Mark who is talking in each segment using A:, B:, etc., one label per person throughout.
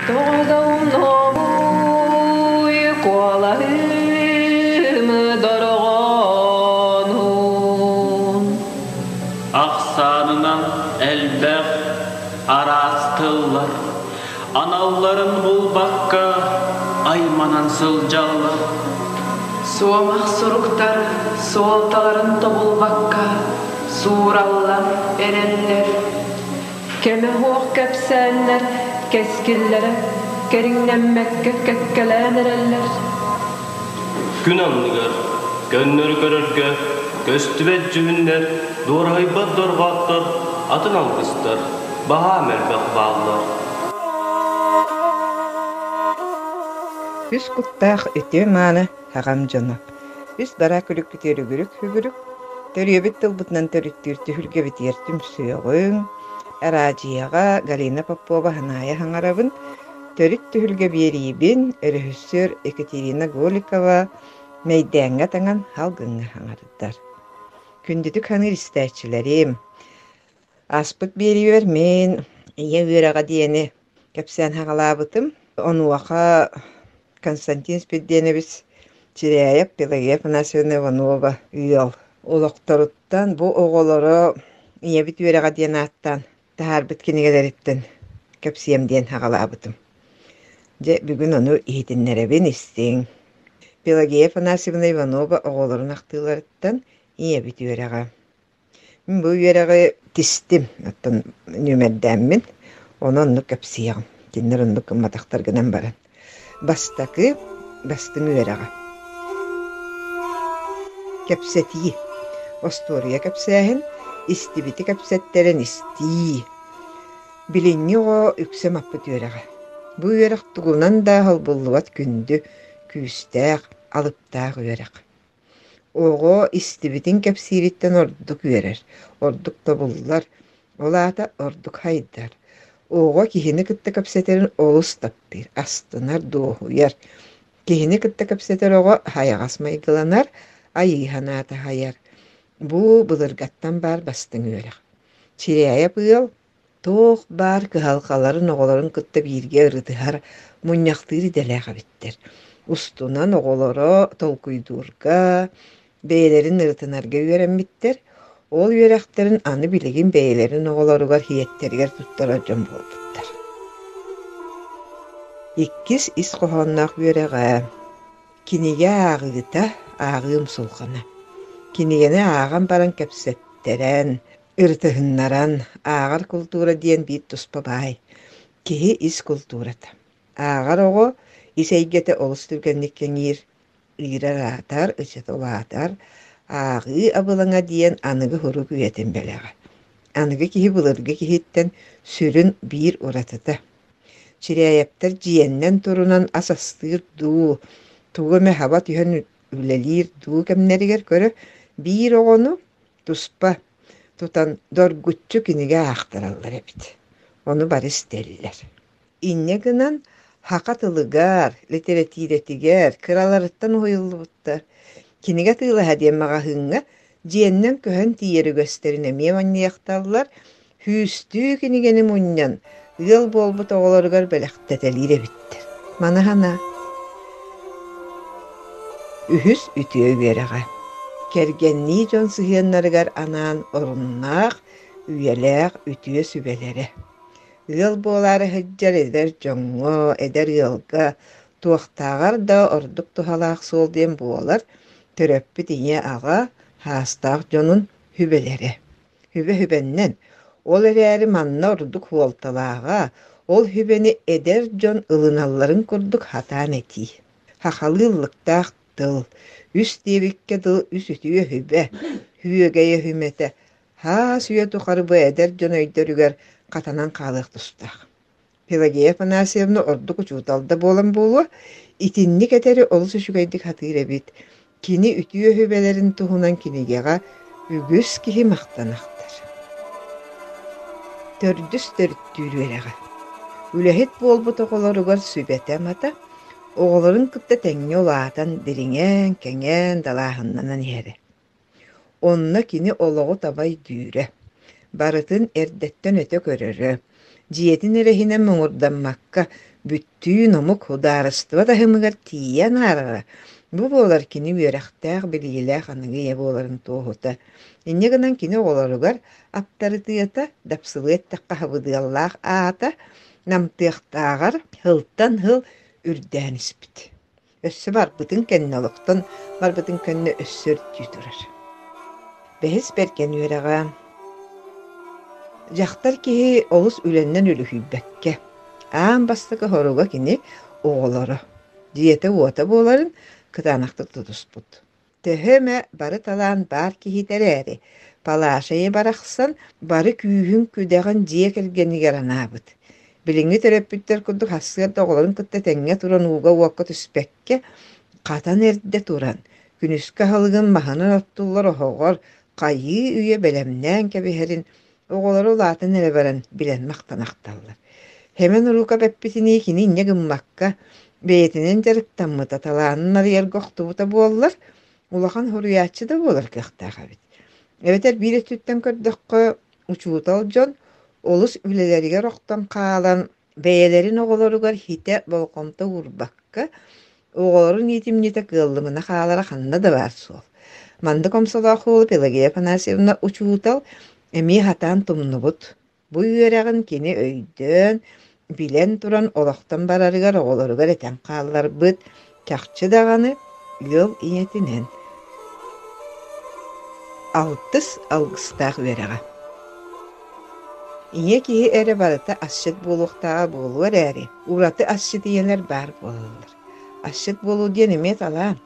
A: Тоҕо да умнуомуй куолаһым дорҕоонун.
B: Ахсаанынан элбэх араас тыллар аналларын булбакка айманан сылдьаллар.
A: Суомах суруктар суолталарын тобулбакка суураллан эрэллэр. Кэмэ суох кэпсээннэр кэскиллэрэ кэриҥнэммэккэ кэккэлээн эрэллэр.
B: Күн анныгар көннөрү көрөргө көстүбэт дьүһүннэр, дуораһыйбат дорҕооттор, атын алгыстар баһаам элбэх бааллар.
C: Үс куттаах үтүө-мааны аҕам дьоно, үс бараа күлүкпүтүгэр үгүрүк-үгүрүк, төрүөбүт тылбытынан төрүттүүр түһүлгэбитигэр түмсүөҕүҥ, араадьыйаҕа Галина Попова Ханаайа хаҥарабын, төрүт түһүлгэ биэриибин, өрөһүссүөр Екатерина Голикова Мэйдээҥҥэ таҥан салгыҥҥа хаҥардар. Күндүтүк саныыр истээччилэрим, ааспыт биэриибэр мин ийэ үөрэҕэ диэни кэпсээн саҕалаабытым. Онуоха Константин Спирденович Чиряев, Пелагея Афанасьевна Иванова ыал олохторуттан бу оҕолоро ийэбит үөрэҕэ диэн ааттаан таһаарбыт кинигэлэриттэн кэпсиэм диэн саҕалаабытым. Дьэ, бүгүн ону иһитиннэрэбин, истиҥ. Пелагея Афанасьевна Иванова оҕолорун ахтыыларыттан ийэбит үөрэҕэ. Мин бу үөрэҕи тистим, оттон нүөмэрдээммин, ону оннук кэпсиэҕим. Кинилэр оннук гымматахтар гынан баран. Бастакы бастыҥ үөрэҕэ. Кэпсэтии. Остуоруйа кэпсээһин, истибити кэпсэттэрэн истии. Билиҥҥи оҕо үксэ маппыт үөрэҕэ. Бу үөрэх тугунан да холбуллубат күндү, күүстээх, алыптаах үөрэх. Оҕо истибитин кэпсиириттэн ордук үөрэр, ордук тобуллар, ол аата ордук хайдар. Оҕо киһини кытта кэпсэтэрин олус таптыыр, астынар, дуоһуйар. Киһини кытта кэпсэтэр оҕо хайаҕас майгыланар, айыы санаата хайар. Бу былыргаттан баар бастыҥ үөрэх. Чирээйэп ыал Туох баар кыһалҕаларын оҕолорун кытта бииргэ ырытыһар, мунньахтыыр идэлээх эбиттэр. Устунан оҕолоро толкуйдуурга, бэйэлэрин ырытынарга үөрэммиттэр. Ол үөрэхтэрин аны билигин бэйэлэрин оҕолоругар иһиэттэригэр туттарар дьон буолбуттар. Иккис ис хоһоонноох үөрэҕэ Кинигэ ааҕыыта, ааҕыы умсулҕана. Кинигэни ааҕан баран кэпсэттэрэн, Ырытыһыннаран, ааҕар култуура диэн биир туспа баай, киһи ис култуурата. Ааҕар оҕо ис эйгэтэ олус түргэнник кэҥиир, ыырар-аатар, ычата улаатар, ааҕыы абылаҥа диэн аныгы сурук үйэтин бэлэҕэ. Аныгы киһи былыргы киһиттэн сүрүн биир уратыта. Чирээйэптэр дьиэннэн турунан ас астыыр дуу, тугу эмэ хаба түһэн үлэлиир дуу кэмнэригэр көрө биир оҕону туспа тутан доргуччу кинигэ аахтараллар эбит. Ону бары истэллэр. Инньэ гынан саха тылыгар, литэрэтиирэтигэр кыраларыттан уһуйуллубуттар. Кинигэ атыылаһа диэн маҕаһыыҥҥа дьиэннэн көһөн тиийэр үгэстэрин эмиэ манньыйахталлар, сүүстүү кинигэни мунньан ыал буолбут оҕолоругар бэлэхтэтэлиир эбиттэр. Маны санаа. Үһүс үтүө үөрэҕэ. Кэргэннии дьон сыһыаннарыгар анаан оруннаах, үйэлээх үтүө сүбэлэрэ. Ыал буолаары сылдьар эдэр дьоҥҥо, эдэр ыалга туохтааҕар да ордук туһалаах суол диэн буолар төрөппүт ийэ-аҕа саастаах дьонун сүбэлэрэ. Сүбэ-сүбэннэн, ол эрээри манна ордук суолталааҕа, ол сүбэни эдэр дьон ылыналларын курдук сатаан этии. Сахалыы ыллыктаах тыл, үс диэбиккэ дылы үс үтүө сүбэ, сүөгэйэ сүмэтэ, хаас үйэ тухары бу эдэр дьон өйдөрүгэр хатанан хаалыах тустаах. Пелагея Афанасьевна ордук учуутал да буолан буолуо, итинник этэри олус үчүгэйдик сатыыр эбит. Кини үтүө сүбэлэрин туһунан кинигэҕэ үгүс киһи махтана ахтар. Төрдүс төрүттүүр үөрэҕэ. Үлэһит буолбут оҕолоругар сүбэтэ-амата, оҕолорун кытта тэҥҥэ улаатан, дириҥээн, кэҥээн, далааһыннанан иһэрэ. Онно кини олоҕу таба өйдүүрэ, барытын эрдэттэн өтө көрөрө, дьиэтин эрэ иһинэн муҥурдаммакка, Бүттүүн омук судаарыстыба таһымыгар тиийэ анаарара, бу буолар кини үөрэхтээх, билиилээх аныгы ийэ буоларын туоһута. Инньэ гынан кини оҕолоругар аптарытыата, дапсылыы эттэххэ сабыдыаллаах аата намтыахтааҕар сылтан сыл үрдээн испит. Өссө барбытын кэннэ олохтон барбытын кэннэ өссө үрдүү турар. Бэһис бэргэн үөрэҕэ. Дьахтар киһи олус үлэннэн үлүһүйбэккэ, аан бастакы хоруга кини оҕолоро, дьиэтэ-уота буоларын кытаанахтык тутуспут. Төһө эмэ бары талаан баар киһитэ эрээри, Палашайы барахсан бары күүһүн-күдэҕин дьиэ кэргэнигэр анаабыт. Билиҥҥи төрөппүттэр курдук сарсыарда оҕолорун кытта тэҥҥэ туран ууга-уокка түспэккэ, хатан эрдэ туран, күнүскү аһылыгын маһынан оттуллар оһоҕор хайыы үйэ бэлэмнээн кэбиһэрин оҕолоро улаатан эрэ баран билэн махтанахталлар. Сэмэн Уруукап эппитинии кини инньэ гыммакка, бэйэтинэн дьарыктаммыта, талаанын арыйарга охтубута буоллар, улахан суруйааччы да буолар кыахтаах эбит. Эбэтэр биир өттүттэн көрдөххө, учуутал дьон олус үлэлэригэр охтон хаалан, бэйэлэрин оҕолоругар хитэ болҕомто уурбакка, оҕолорун иитимньитэ кыаллымына хаалара ханна да баар суол. Маннык омсолоох уолу Пелагея Афанасьевна учуутал эмиэ сатаан тумнубут. Бу үөрэҕин кини өйдөөн, билэн туран олохтон барарыгар оҕолоругар этэн хаалларбыт, чахчы даҕаны ыал ийэтинэн. Алтыс алгыстаах үөрэҕэ. Ийэ киһи эрэ барыта асчыт буолуохтааҕа буолуо эрээри, ураты асчыт ийэлэр баар буолаллар. Асчыт буолуу диэн эмиэ талаан,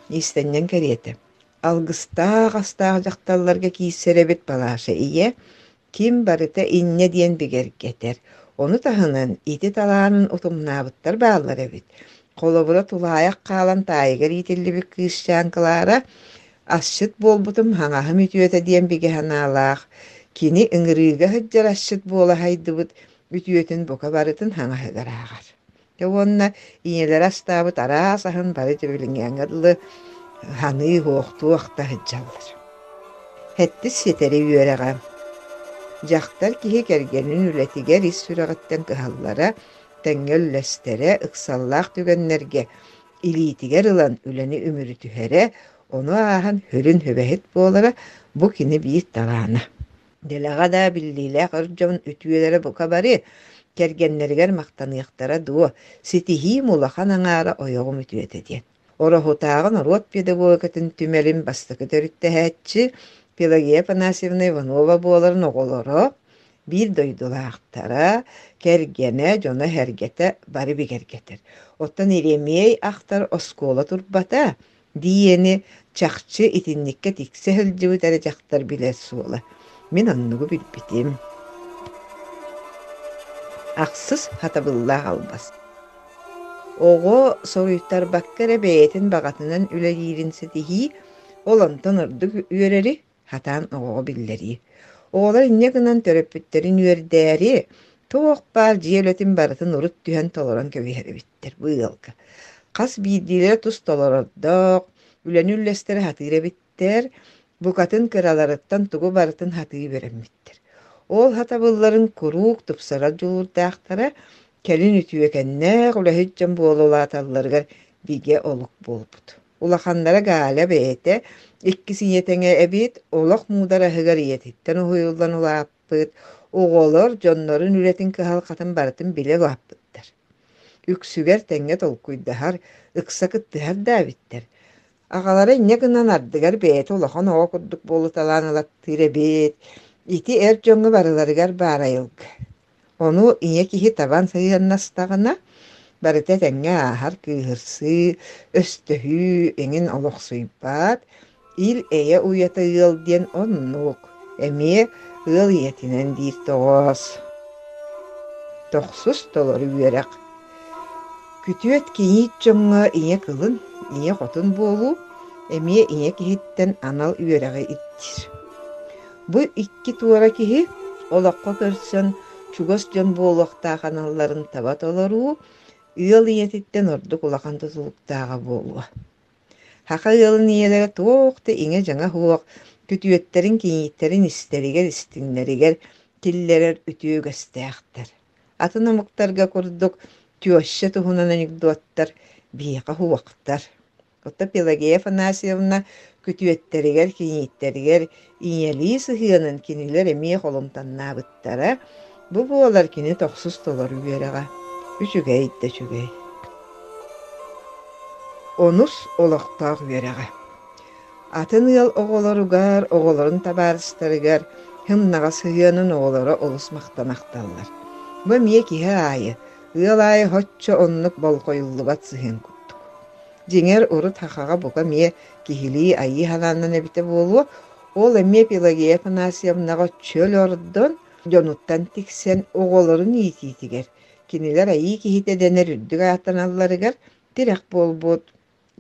C: иистэнньэҥ кэриэтэ. Алгыстаах астаах дьахталларга киирсэр эбит Палаша ийэ, ким барыта инньэ диэн бигэргэтэр. Ону таһынан ити талаанын утумнаабыттар бааллар эбит. Холобура, тулаайах хаалан таайыгар иитиллибит кыысчаан Клара асчыт буолбутум хаҥаһым үтүөтэ диэн бигэ санаалаах, кини ыҥырыыга сылдьар асчыт буола сайдыбыт үтүөтүн бука барытын хаҥаһыгар ааҕар. Дьэ уонна ийэлэрэ астаабыт араас аһын бары дьэбилиҥҥээҥҥэ дылы саныы суохтуу ахта сылдьаллар. Сэттис ситэри үөрэҕэ. Дьахтар киһи кэргэнин үлэтигэр ис сүрэҕиттэн кыһаллара, тэҥҥэ үллэстэрэ, ыксаллаах түгэннэргэ илиитигэр ылан үлэни үмүрүтүһэрэ, ону ааһан сүрүн сүбэһит буолара бу кини биир талаана. Дэлэҕэ да биллиилээх эр дьон үтүөлэрэ бука бары кэргэннэригэр махтаныахтара дуо, ситиһиим улахан аҥаара ойоҕум үтүөтэ диэн. Ороһутааҕы норуот педагогикатын түмэлин бастакы төрүттэһээччи Пелагея Афанасьевна Иванова буоларын оҕолоро, биир дойдулаахтара, кэргэнэ, дьоно-сэргэтэ бары бигэргэтэр. Оттон Еремей ахтар оскуола турбата, диэни чахчы итинниккэ тиксэ сылдьыбыт эрэ дьахтар билэр суола. Мин оннугу билбитим. Ахсыс хатабыллаах албас. Оҕо соруйтарбакка эрэ бэйэтин баҕатынан үлэлиирин ситиһии, ол онтон ордук үөрэри сатаан оҕоҕо биллэрии. Оҕолор инньэ гынан төрөппүттэрин үөрдээри, туох баар дьиэ үлэтин барытын урут түһэн толорон кэбиһэр эбиттэр бу ыалга. Хас биирдиилэрэ тус толорордоох, үлэни үллэстэрэ сатыыр эбиттэр, букатын кыраларыттан тугу барытын сатыы үөрэммиттэр. Ол сатабылларын куруук тупсарар дьулуурдаахтара, кэлин үтүөкэннээх үлэһит дьон буола улааталларыгар бигэ олук буолбут. Улаханнара Галя бэйэтэ иккис ийэ тэҥэ эбит, олох муудараһыгар ийэтиттэн уһуйуллан улааппыт, оҕолор дьоннорун үлэтин кыһалҕатын барытын билэ улааппыттар. Үксүгэр тэҥҥэ толкуйдаһар, ыкса кыттыһар да эбиттэр. Аҕалара инньэ гынан ардыгар бэйэтэ улахан оҕо курдук буолуталаан ылаттыыр эбит. Ити эр дьоҥҥо барыларыгар баар айылгы. Ону ийэ киһи табан сыһыаннастаҕына, барыта этэҥҥэ ааһар кыыһырсыы, өстөһүү эҥин олохсуйбат, ил-эйэ уйата ыал диэн оннук, эмиэ ыал ийэтинэн диир тоҕоос. Тохсус толору үөрэх. Күтүөт кийиит дьоҥҥо ийэ кылын, ийэ хотун буолуу эмиэ ийэ киһиттэн анал үөрэҕи ирдиир. Бу икки туора киһи олоххо көрсөн чугас дьон буолуохтаах аналларын таба толоруу ыал ийэтиттэн ордук улахан тутулуктааҕа буолуо. Саха ыалын ийэлэрэ туох да иҥэ-дьаҥа суох күтүөттэрин кийииттэрин истэригэр истиҥнэригэр киллэрэр үтүө үгэстээхтэр. Атын омуктарга курдук Теща туһунан анекдоттар биһиэхэ уһуохтар. Оттон Пелагея Афанасьевна күтүөттэригэр, кийииттэригэр ийэлии сыһыанын кинилэр эмиэ холумтаннаабыттара. Бу буолар кини тохсус толору үөрэҕэ. Үчүгэй да үчүгэй. Онус олохтоох үөрэҕэ. Атын ыал оҕолоругар, оҕолорун табаарыстарыгар һымнаҕас сыһыанын оҕолоро олус махтанахталлар. Бу эмиэ киһи аайы, ыал аайы соччо оннук болҕойуллубат сыһыан курдук. Дьиҥэр, урут сахаҕа бука эмиэ киһилии айыы санаанан эбитэ буолуо, ол эмиэ Пелагея Афанасьевнаҕа чөл ордон, дьонуттан тиксэн оҕолорун иитиитигэр, кинилэр айыы киһитэ дэнэр үрдүк ааттаналларыгар тирэх буолбут.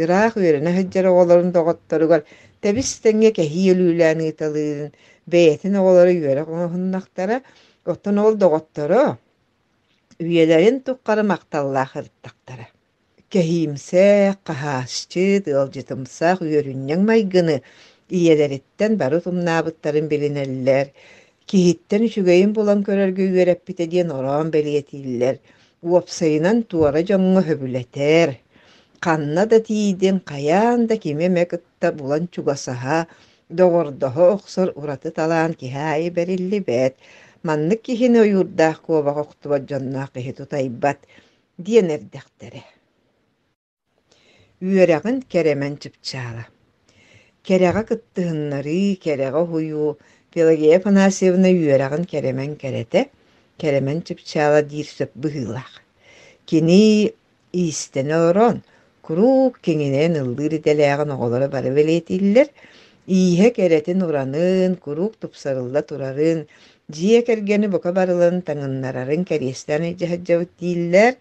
C: Ыраах үөрэнэ сылдьар оҕолорун доҕотторугар тэбис-тэҥҥэ кэһии өлүүлээн ыыталыырын бэйэтин оҕолоро үөрэх оҥоһуннахтара, оттон ол доҕотторо үйэлэрин тухары махталлаах ырыттахтара. Кэһиимсэх, хаһаасчыт, ыалдьытымсах, үөрүнньэҥ майгыны ийэлэриттэн бары утумнаабыттарын билинэллэр, киһиттэн үчүгэйин булан көрөргө үөрэппитэ диэн ороон бэлиэтииллэр, уопсайынан туора дьоҥҥо сөбүлэтэр, ханна да тиийдин хайаан да кими эмэ кытта булан чугасаһа, доҕордоһо охсор ураты талаан киһи аайы бэриллибэт, маннык киһини ойуурдаах куобах охтубат дьонноох киһи тутайбат диэн эрдэхтэрэ. Үөрэҕин кэрэмэн чыпчаала. Кэрэҕэ кыттыһыннарыы, кэрэҕэ уһуйуу Пелагея Афанасьевна үөрэҕин кэрэмэн кэрэтэ, кэрэмэн чыпчаала диир сөп быһыылаах. Кини иистэнэ олорон, куруук киҥинэйэн ыллыыр идэлээҕин оҕолоро бары бэлиэтииллэр, ииһэ кэрэтин уранын, куруук тупсарылла турарын, дьиэ кэргэни бука барыларын таҥыннарарын кэриэстээн илдьэ сылдьабыт дииллэр,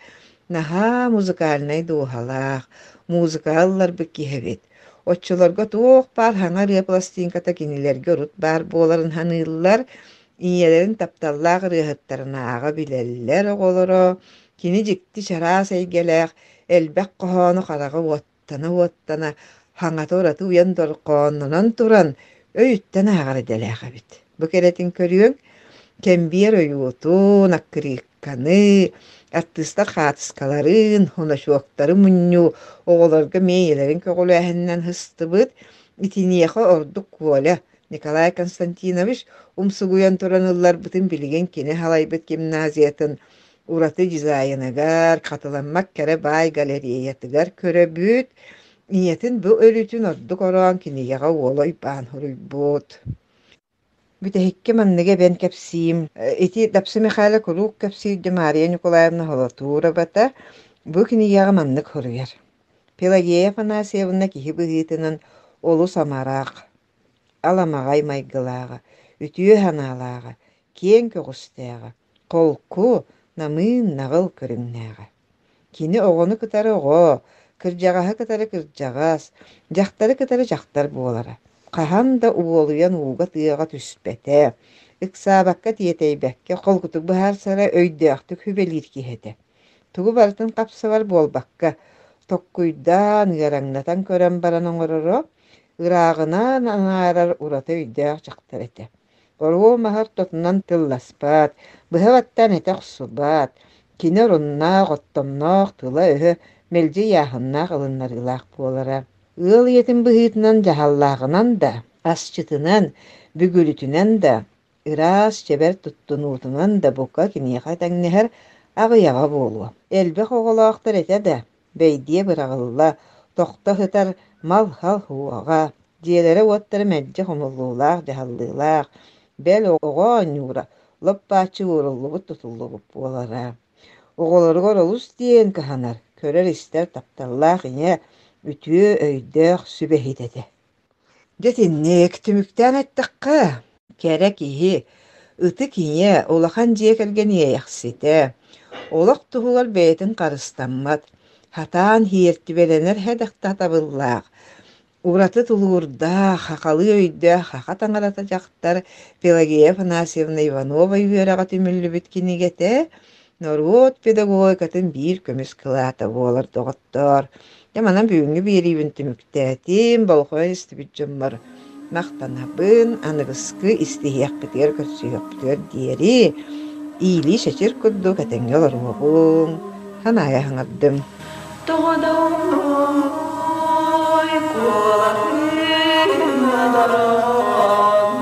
C: Наһаа музыкальнай дууһалаах, музыкаҕа ылларбыт киһи эбит. Оччолорго туох баар саҥа ырыа пластинката кинилэргэ урут баар буоларын саныыллар, ийэлэрин тапталлаах ырыаһыттарын ааҕа билэллэр оҕолоро. Кини дьикти чараас эйгэлээх, элбэх хоһоону хараҕа уоттана-уоттана, хаҥата ураты уйан дорҕооннонон туран, өйүттэн ааҕар идэлээх эбит. Бу кэрэтин көрүөҥ, кэмбиэр ойуутун, аккырыыкканы, артыыстар хаартыскаларын, хоночуоктары мунньуу оҕолорго миэйэлэрин көҕүлээһининэн сыстыбыт. Итиниэхэ ордук Коля Николай Константинович умсугуйан туран ылларбытын билигин кини салайбыт гимназиятын ураты дизайыныгар, хатыламмат кэрэ баай галереятыгар көрөбүт. Ийэтин бу өрүтүн ордук ороон кинигэҕэ уола Уйбаан суруйбут. Бүтэһиккэ манныгы эбэн кэпсиим. Ити Дапсы Михайло куруук кэпсиир Мария Николаевна Холотуровата бу кинигэҕэ маннык суруйар. Пелагея Афанасьевна киһи быһыытынан олус амарах, аламаҕай майгылааҕа, үтүө санаалааҕа, киэҥ көҕүстээҕэ, холку, намыын, наҕыл көрүҥнээҕэ. Кини оҕону кытары оҕо, кырдьаҕаһы кытары кырдьаҕас, дьахтары кытары дьахтар буолара. Хаһан да уолуйан ууга-тыаҕа түспэтэ, ыксаабакка тиэтэйбэккэ холкутук быһаарсара өйдөөхтүк сүбэлиир киһи этэ. Тугу барытын хапсыбар буолбакка, токкуйдаан, ыараҥнатан көрөн баран оҥороро, ырааҕынан анаарар ураты өйдөөх дьахтар этэ. Оруо маһы ортотунан тылласпат, быһа баттаан этэ охсубат, кини оруннаах, оттомноох тыла-өһө мэлдьи ыйааһыннаах ылыннарыылаах буолара. Ыал ийэтин быһыытынан дьаһаллааҕынан да, асчытынан, бүгүрүтүнэн да, ыраас, чэбэр туттунуутунан да бука киниэхэ тэҥнэһэр аҕыйаҕа буолуо. Элбэх оҕолоохтор этэ да, бэйдиэ быраҕылла, тохто сытар мал-хал уоҕа, дьиэлэрэ-уоттара мэлдьи хомуллуулаах, дьаһаллыылаах, бэл оҕо оонньуура лоп-бааччы ууруллубут-тутуллубут буолара. Оҕолоругар олус диэн кыһанар, көрөр-истэр тапталлаах ийэ, үтүө өйдөөх сүбэһит этэ. Дьэ итинник түмүктээн эттэххэ, кэрэ киһи, ытык ийэ, улахан дьиэ кэргэн иэйэхситэ, олох туһугар бэйэтин харыстаммат, сатаан иэртибэлэнэр сэдэх-сатабыллаах, ураты тулуурдаах, сахалыы өйдөөх саха таҥарата дьахтар Пелагея Афанасьевна Иванова үөрэҕэ түмүллүбүт кинигэтэ Норуот педагогикатын биир көмүс кылаата буолар, доҕоттоор. Дьэ, манан бүгүҥҥү биэриибин түмүктээтим, болҕойон истибит дьоммор махтанабын, аныгыскы истиһиэхпитигэр, көрсүһүөхпүтүгэр диэри иилии чэчир курдук этэҥҥэ олоруоҕуҥ. Ханаайа саҥардым.
A: Тоҕо да умнуой куолаһым дороон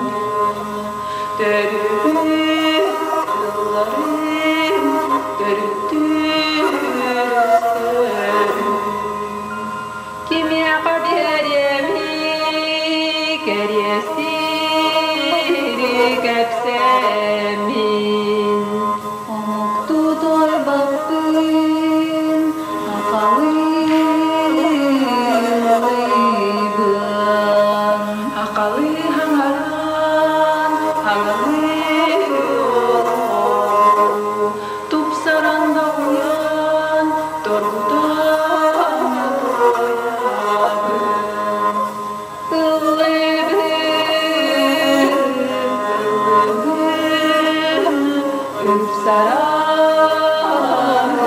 A: төрүт тылларым төрүттүүр Кимиэхэ биэриэмий кэриэстиири кэпсээммин
D: Омуктуу туойбаппын, сахалыы ыллыыбын.
A: Акалыы хаҥаран, хаҥалыы тупсаран доҕуйан, торгутан туойабын. Ыллыыбын, ыллыыбын, ыпсаран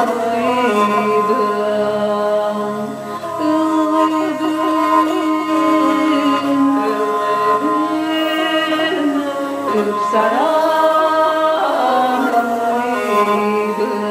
A: ыллыыбын. Ыллыыбын, ыллыыбын, ыпсаран ыллыыбын.